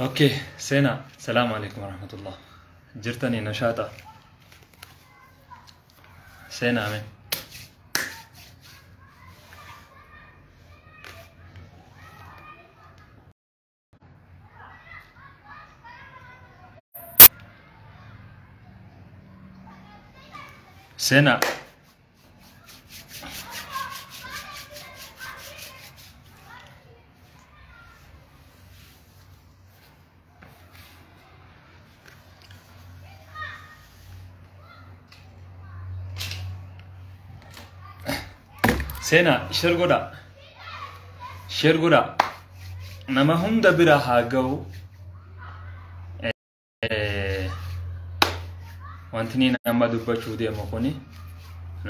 Okay, seenaa. Salaamu alaikum warahmatullah. Jirtanii nashaata. Seenaa mee. Seenaa. Seenaa share godhaa. Share godhaa. Nama hunda bira haa ga'u. Wanti inni nama dubbachuu deemu kuni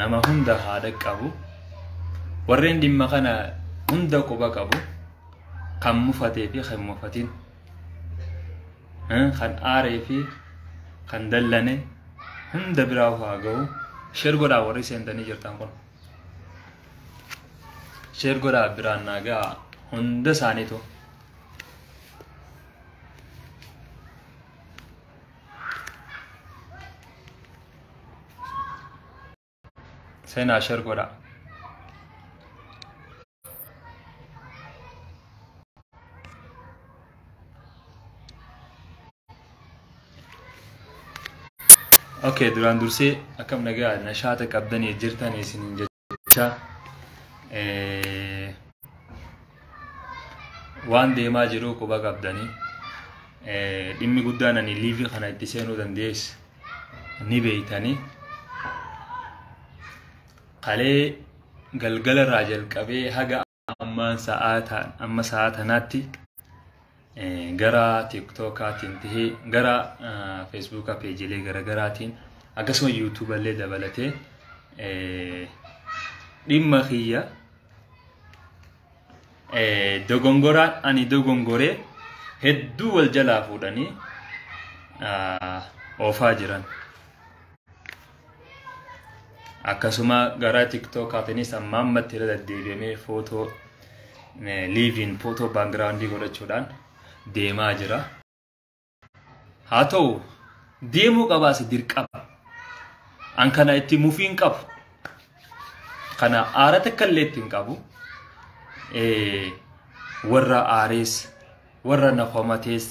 nama hunda haa dhaqqabu. Warreen dhimma kana hunda quba qabu. Kan mufatee fi kan mufatin. Kan aaree fi kan dallane hunda biraa haa ga'u. Share godhaa warri seentanii jirtan kun. Share godhaa biraan naa ga'a hunda isaaniitu. Seenaa share godhaa. Okay, duraan dursee akkam nagaa nashaata qabdanii jirtanii isiniin jecha waan deemaa jiru quba qabdanii dhimmi guddaan ani liivii kana itti seenuu dandees ni beeytanii kalee galgala irraa jalqabee haga amma sa'aa tanaatti gara tiktokaatiin tahee gara feesbuukaa peejilee garaagaraatiin akkasuma yuutuuballee dabalatee dhimma kiyya dogongoraan ani dogongoree hedduu wal jalaa fuudhanii oofaa jiran. Akkasuma gara tiktookaatiinis amma ammatti irra deddeebi'amee footoo liiviin footoo baakgiraawundii godhachuudhaan deemaa jira. Haa ta'u deemuu qabaas dirqama. An kana itti mufiin qabu. Kana aara takka illee itti hin qabu. Warra aarees, warra na komatees,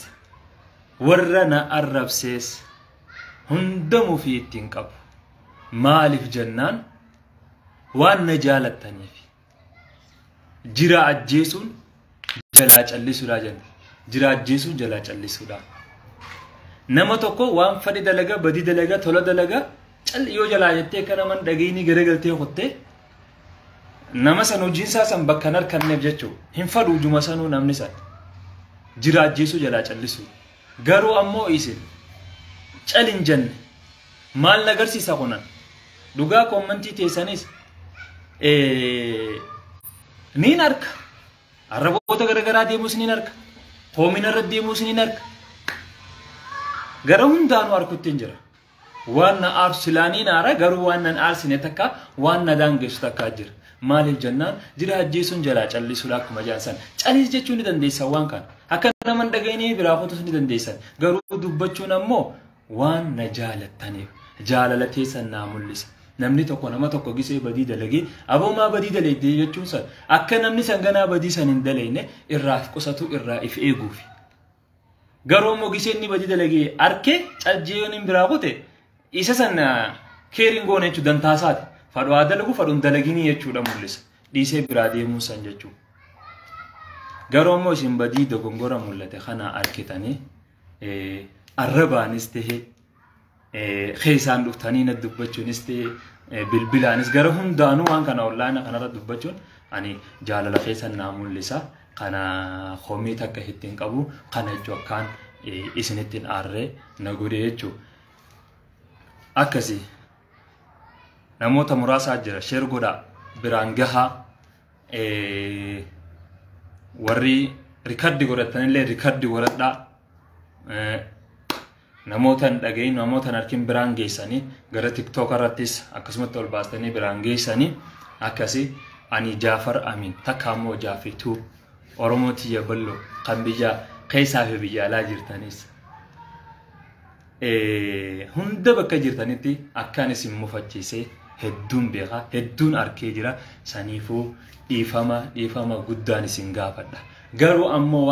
warra na arrabsees hunda mufii itti hin qabu. Maaliif jennaan waan na jaalattaniif. Jira ajjeesuun jalaa callisuudha jenna. Jira ajjeesuun jalaa callisuudha. Nama tokko waan fedhe dalaga, badii dalaga, tola dalaga yoo jalaa jettee akka naman dhageenyi garagaltee kuttee nama san hojiinsaa san bakka hin harkanneef jechuudha. Hin fadhu ujuma sanuu namni san. Jira ajjeesuu jalaa callisu. Garuu ammoo isin calin jenne maal na agarsiisa kunan? Dhugaa koommantii teessanis niin arka. Arraboota garaagaraa deemuus niin arka. Hoomina irra deemuus niin arka. Gara hundaanuu harkutti hin jira. Waan na aarsu silaanii aara garuu waan nan aarsine takka waan na daangessu takka jira. Maaliif jennaan jira ajjeesuun jalaa callisuudha akkuma jedhan san. Calis jechuu ni dandeessan waan kana. Akka nama hin dhageenye biraa kutus ni dandeessan. Garuu dubbachuun ammoo waan na jaalattaniif jaalala teessan naa mul'isa. Namni tokko nama tokko gisee badii dalagee aboomaa badii dalagee jechuun san akka namni san ganaa badii san hin dalagne irraa if qusatu irraa if eeguufi. Garuu immoo gisee inni badii dalagee arkee caljeeyoon hin biraa kute isa san keeriin goone jechuu dantaasaati. Fadhu haa dalagu fadhuun dalaginii jechuudha mul'isa. Dhiisee biraa deemuu san jechuudha. Garuu immoo isin badii dogongora mul'ate kana arkitanii arrabaanis tahee keessaan dhuftanii na dubbachuunis tahee bilbilaanis gara hundaanuu waan kana onlaayina kanarra dubbachuun ani jaalala keessan naa mul'isa. Kana komii takka ittiin qabu kana jechuu akkaan isinittiin aarree na godhe jechuudha. Akkasii namoota muraasaa jira share godhaa biraan gahaa warri rikardi godhatanillee rikardi godhadhaa. Namoota hin dhagahin namoota hin arkin biraan geessanii gara tiktook irrattis akkasumatti ol baastanii biraan geessanii akkasii ani Jaafar Amin takka ammoo Jaafituu Oromoo tiyya bal'oo kan biyya keessaa fi biyya alaa jirtanis hunda bakka jirtanitti akkaan isin mufachiisee hedduun beekaa hedduun arkee jira saniifuu dhiifama guddaan isin gaafadha. Garuu ammoo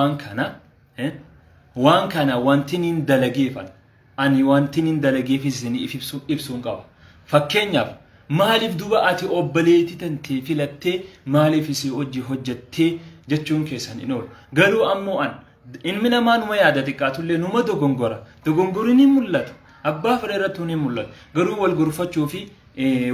waan kana wanti niin dalageefan ani wanti niin dalageefis isin ibsuun qaba. Fakkeenyaaf maaliif duba ati obboleettii tantee filattee maaliif isii hojii hojjettee jechuun keessan hin oolu. Garuu ammoo an ilmi namaa numa yaada xiqqaatullee numa dogongora. Dogongorri ni mul'ata. Abbaa fedha irratti ni mul'ata. Garuu wal gorfachuu fi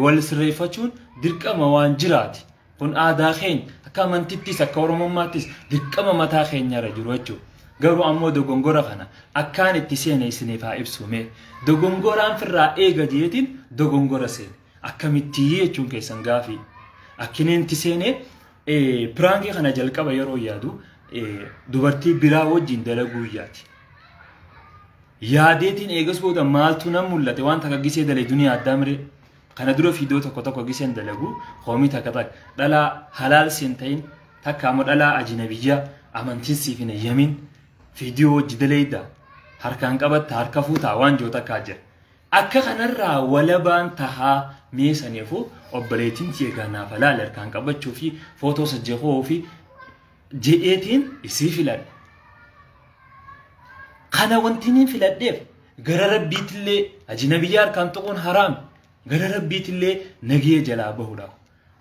wal sirreeffachuun dirqama waan jiraati. Kun aadaa keenya akka amantittis akka oromummaattis dirqama mataa keenyarra jiru jechuudha. Garuu ammoo dogongora kana akkaan itti seene isiniif haa ibsume. Dogongoraan firraa eega jeetiin dogongora seene. Akkamitti jechuun keessan gaafii. Akkiniin itti seene piraankii kana jalqaba yeroo yaadu dubartii biraa wajjin dalaguu yaati. Yaadeetiin eegas booda maaltu nan mul'ate waan takka gisee dalee duniyaa addaa miree. Kana dura fiidoo tokko tokko giseen dalagu hoomii takka takka dhalaa halaal siin ta'in takka ammoo dhalaa ajinabiyyaa amantiin siif hin eeyyamin fiidiyoo hojii daleeyda harkaan qabatta harka fuutaa waan jiru takkaa jira. Akka kanarraa walabaan tahaa meesaniifu obboleettiin eegaa naaf halaal harkaan qabachuu fi footoo sajjaqoo fi jedheetiin isii filadhe. Kana wanti niin filadheef gara rabbiitillee ajinabiyyaa harkaan tuquun haraami. Gara rabbiitillee nagee jalaa bahuudhaaf.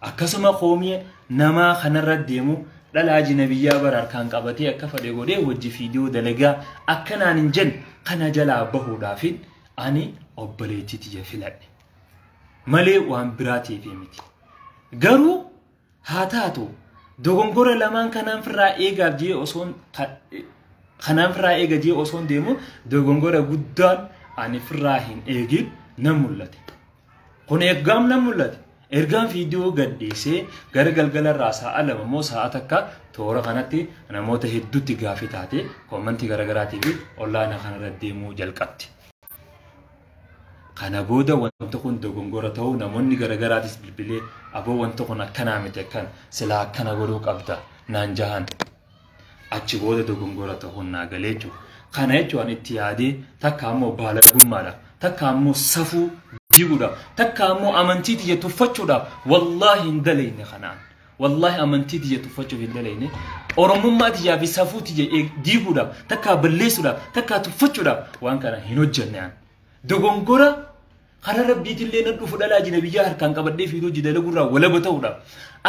Akkasuma qoomii namaa kanarra deemu dhala ajinabiyyaa bara harkaan qabatee akka fedhe godhee hojii fiidiyoo dalagaa akkanaan hin jenne kana jalaa bahuudhaaf ani obboleettii tiyya filadhe. Malee waan biraatiif miti. Garuu haa taatu dogongora lamaan kanaan firraa eegaaf jee osoon kanaan firraa eega jee osoon deemu dogongora guddaan ani firraa hin eegin nan mul'ate. Kun ergaam nan mul'ate. Ergaan fiidiyoo gadhiisee gara galgalarraa sa'a lama immoo sa'a takka toora kanatti namoota hedduutti gaafii taate koomantii garaagaraatii fi onlaayinaa kanarra deemuu jalqabdi. Kana booda wanti kun dogongora ta'uu namoonni garaagaraatis bilbilee aboo wanti kun akkanaa miti akkan silaa akkana godhuu qabda naan jahan. Achi booda dogongora ta'uun naa galee jechuudha. Kana jechuun itti yaadee takka ammoo baalagummaadha. Takka ammoo safuu diiguudhaaf takka ammoo amantii tiyya tuffachuudhaaf wallaahi hin dalayne kanaan. Wallaahi amantii tiyya tuffachuuf hin dalayne. Oromummaa tiyyaa fi safuu tiyya diiguudhaaf takka balleessuudhaaf takka tuffachuudhaaf waan kana hin hojjenne an. Dogongora karaa rabbiitillee nan dhufu dhalaa ajnabiyyaa harkaan qabadhee fiidoo hojii dalaguurraa walaba ta'uudhaaf.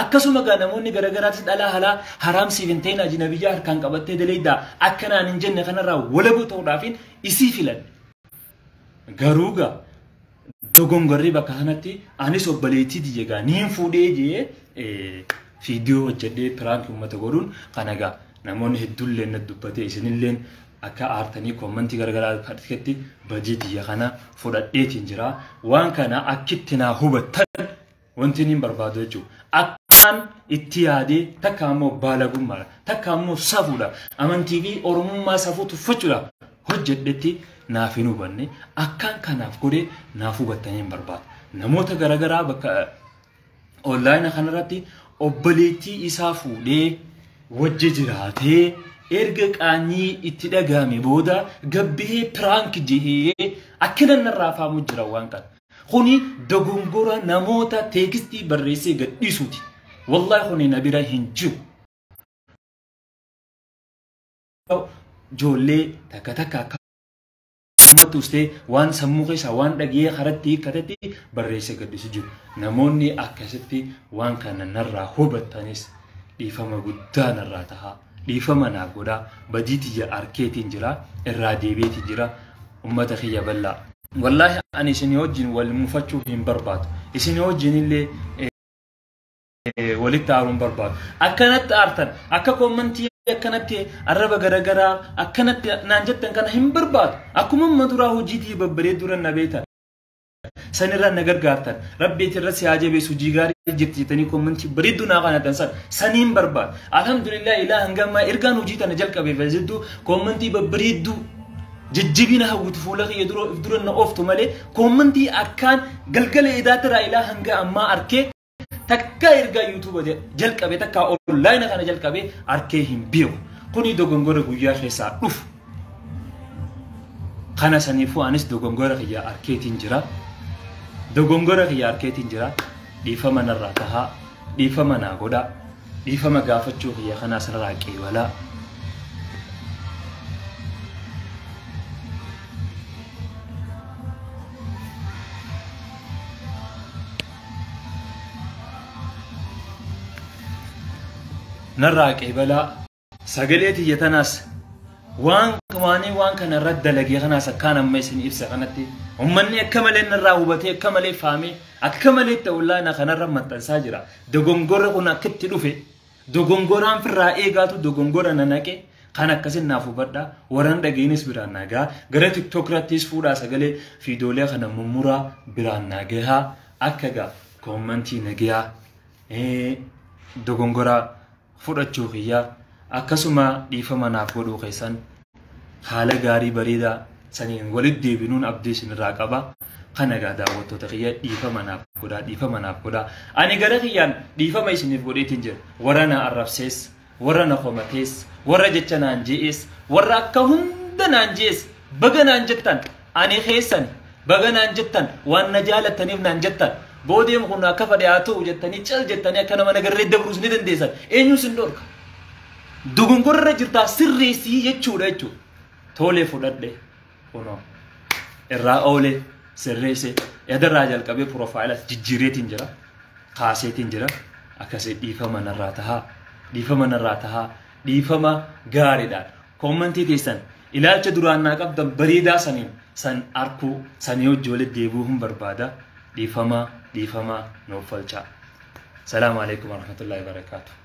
Akkasuma gaa namoonni garaagaraatis dhalaa halaa haraamsiif hin ta'in ajnabiyyaa harkaan qabattee daleeydaa akkanaan hin jenne kanarraa walaba ta'uudhaaf isii filadhe. Garuu gaa dogongorri bakka kanatti anis obboleettii tiyya gaa niin fuudhee jee fiidiyoo hojjedhee piraankii uummata godhuun kana gaa namoonni hedduullee na dubbatee isinilleen akka aartanii koomantii garaagaraa keessatti badii tiyya kana fudhadheetiin jira. Waan kana akkitti naa hubattan wanti niin barbaadu jechuudha. Akkaan itti yaadee takka ammoo baalagummaadha takka ammoo safuudha amantii fi oromummaa safuu tuffachuudha hojjedhetti naaf hin hubanne akkaan kanaaf godhee naaf hubattanii hin barbaadu. Namoota garaagaraa bakka onlaayinaa kanarratti obboleettii isaa fuudhee wajji jiraatee erga qaanyii itti dhagahame booda gabbihee piraank jehee akkana narraa faamu jira waan kana. Kuni dogongora namoota teekstii barreessee gadhiisuuti. Wallaahi kuni na bira hin jiru. Ijoollee takka takka akka uummattus ta'e waan sammuu keessaa waan dhagee karatti hiikkatetti barreessee gadhiisu jiru. Namoonni akkasitti waan kana narraa hubattanis dhiifama guddaa narraa tahaa. Dhiifama naaf godhaa. Badii tiyya arkeetiin jira. Irraa deebiitiin jira. Uummata kiyya bal'aa. Wallaahi ani isin wajjin wal mufachuu hin barbaadu. Isin wajjin illee walitti aaruu hin barbaadu. Akkanatti aartan akka koomantii akkanatti arraba garaagaraa akkanatti naan jettan kana hin barbaadu. Akkuma amma duraa hojiitii babbareedduu dura na beektan. Sanirraa na gargaartan. Rabbiitti irra si haa jabeessu hojii gaarii jirti jettanii koomantii bareedduu naa kanatan san saniin barbaadu. Alhamdulillah ilaa hangammaa ergaan hojii tana jalqabeef jidduu koomantii babbareedduu jajjabina hawwitu fuula kiyya dura na ooftu malee koomantii akkaan galgala edaatiraa ilaa hanga ammaa arkee takka ergaa yuutuuba jalqabe takka onlaayina kana jalqabe arkee hin beeku. Kuni dogongora guyyaa keessaa dhufu. Kana saniifuu anis dogongora kiyya arkeetiin jira. Dogongora kiyya arkeetiin jira. Dhiifama narraa tahaa. Dhiifama naa godhaa. Dhiifama gaafachuu kiyya kanaas irraa qeebalaa. Narraa qeebalaa. Sagalee tiyya tanaas waan waanii waan kana irratti dalagee kanaas akkaan amma isin ibsa kanatti ummanni akka malee narraa hubatee akka malee faamee akka malee ta'ullaa kanarra maxxansaa jira. Dogongorri kun akka itti dhufe dogongoraan firraa eegaatu dogongora na naqe kan akkasin naaf hubadhaa warran dhageenis biraan nagaa gara TikTok irrattis fuudhaa sagalee fiidoolee kana mummuraa biraan nagahaa akka gaa comment nagayaa dogongora fudhachuu kiyyaa akkasuma dhiifama naaf godhuu keessan haala gaarii bareedaa saniin walitti deebinuun abdii isinirraa qaba. Kana egaa daawwattoota kiyya dhiifama naaf godhaa, dhiifama naaf godhaa. Ani gara kiyyaan dhiifama isiniif godheetiin jira. Warra na arrabsees, warra na komatees, warra jecha naan je'ees, warra akka hunda naan je'ees, baga naan jettan ani keessan baga naan jettan waan na jaalattaniif naan jettan. Boodeem kun akka fedhe haa ta'u jettanii cal jettanii akka nama nagarree dabruus ni dandeessan. Eenyuus hin dhorka. Dogongorra jirtaa sirreessii jechuudha jechuudha. Tolee fudhadhe kunoo irraa oolee sirreesse yadarraa jalqabee profile jijjiireetiin jira. Kaaseetiin jira. Akkasii dhiifama narraa tahaa. Dhiifama narraa tahaa. Dhiifama gaariidhaan. Comment teessan ilaalcha duraan naa qabdan bareedaa saniin san arkuu sanii hojii walitti deebi'uu hin barbaada. Dhiifama dhiifama nuuf falchaa. Salaamu alaikum warahmatullahi wabarakatuh.